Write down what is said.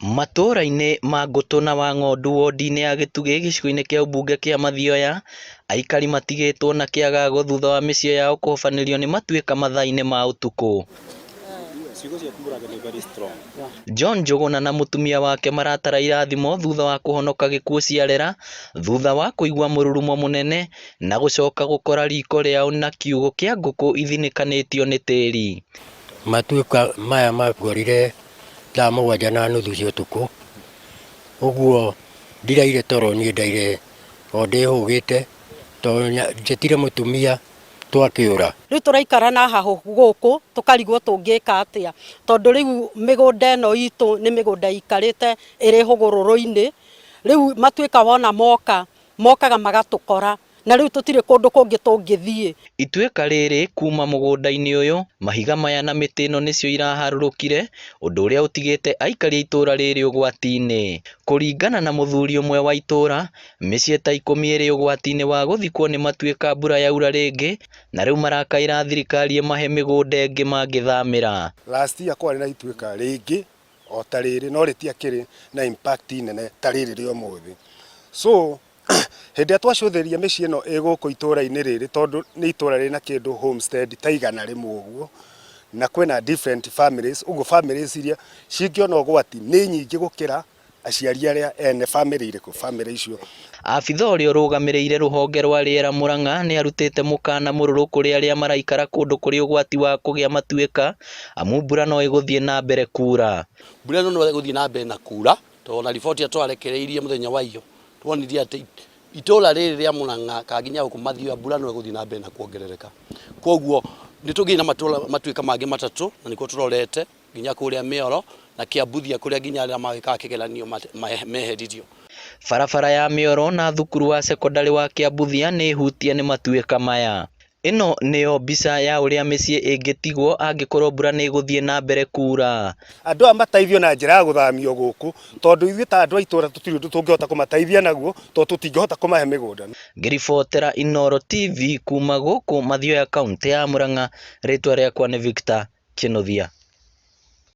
Matũũra-inĩ ma Ngũtũ na Wang'ondu wondi-inĩ ya Gĩtugĩ gĩcigo-inĩ kĩa ũmbunge kĩa Mathioya, aikari matigĩtwo na kĩagago thutha wa mĩciĩ yao kũhobanĩrio nĩ matuĩka mathaa-inĩ ma ũtukũ. John Njũgũna na mũtumia wake maratara irathimo thutha wa kũhonoka gĩkuũ ciarera thutha wa kũigua mũrurumo mũnene na gũcoka gũkora riko rĩao na kiugũ kĩa ngũkũ ithinĩkanĩtio nĩ tĩri. Matuĩka maya mangorire thaa mũgwanja na nuthu cia ũtukũ, ũguo ndiraire toro niĩ ndaire o ndĩhũgĩte tondũ njĩtire mũtumia twakĩũra. Rĩu tũraikara na hahũ gũkũ tũkarigwo tũngĩka atĩa tondũ rĩu mĩgũnda ĩno itũ nĩ mĩgũnda ĩikarĩte ĩrĩ hũgũrũrũ-inĩ, rĩu matuĩka wona moka, mokaga magatũkora na rĩu tũtirĩ kũndũ kũngĩ tũngĩthiĩ. Ituĩka rĩrĩ kuma mũgũnda-inĩ ũyũ, mahiga maya na mĩtĩ ĩno nĩcio iraharũrũkire, ũndũ ũrĩa ũtigĩte aikari a itũra rĩrĩ ũgwati-inĩ. Kũringana na mũthuri ũmwe wa itũra, mĩciĩ ta ikũmi ĩrĩ ũgwati-inĩ wa gũthikwo nĩ matuĩka mbura yaura rĩngĩ, na rĩu marakaĩra thirikari ĩmahe mĩgũnda ĩngĩ mangĩthamĩra. Last year kwarĩ na ituĩka rĩngĩ o ta rĩrĩ no rĩtiakĩrĩ na impact nene ta rĩrĩ rĩa ũmũthĩ. So hĩndĩ ĩrĩa twacũthĩrĩria mĩciĩ ĩno ĩ gũkũ itũra-inĩ rĩrĩ tondũ nĩ itũra rĩna kĩndũ homestead ta 100 ũguo, na kwĩna different families, ũguo families iria cingĩona ũgwati nĩ nyingĩ gũkĩra aciari arĩa ene famĩlĩ irĩkũ, famĩlĩ icio. Abitha ũrĩa ũrũgamĩrĩire rũhonge rwa rĩera Murang'a nĩ arutĩte mũkana mũrũrũ kũrĩ arĩa maraikara kũndũ kũrĩ ũgwati wa kũgĩa matuĩka amu mbura no ĩgũthiĩ na mbere kuura. Mbura ĩno no ĩgũthiĩ na mbere na kuura tondũ ona riboti ĩrĩa tũrarekereirie mũthenya wa iyo tuonirie atĩ itũra rĩrĩ rĩa Murang'a kana nginya gũkũ Mathioya mbura no ĩgũthiĩ na mbere na kuongerereka. Koguo nĩ tũgĩire na matũra matuĩka mangĩ matatũ na nĩkuo tũrorete nginya kũrĩa Mĩoro na Kĩambuthia kũrĩa nginya arĩa magĩkaga kĩgeranio meheririo. Barabara ya Mĩoro na thukuru wa cekondarĩ wa Kĩambuthia nĩ hutie nĩ matuĩka maya. Ĩno nĩyo mbica ya ũrĩa mĩciĩ ĩngĩtigwo angĩkorwo mbura nĩ ĩgũthiĩ na mbere kuura. Andũ aya mateithio na njĩra ya gũthamio gũkũ tondũ ithuĩ ta andũ a itũra tũtirĩ ũndũ tũngĩhota kũmateithia naguo tondũ tũtingĩhota kũmahe mĩgũnda. Ngĩribotera Inooro TV kuma gũkũ Mathioya kauntĩ ya Murang'a, rĩtwa rĩakwa nĩ Victor Kĩnuthia.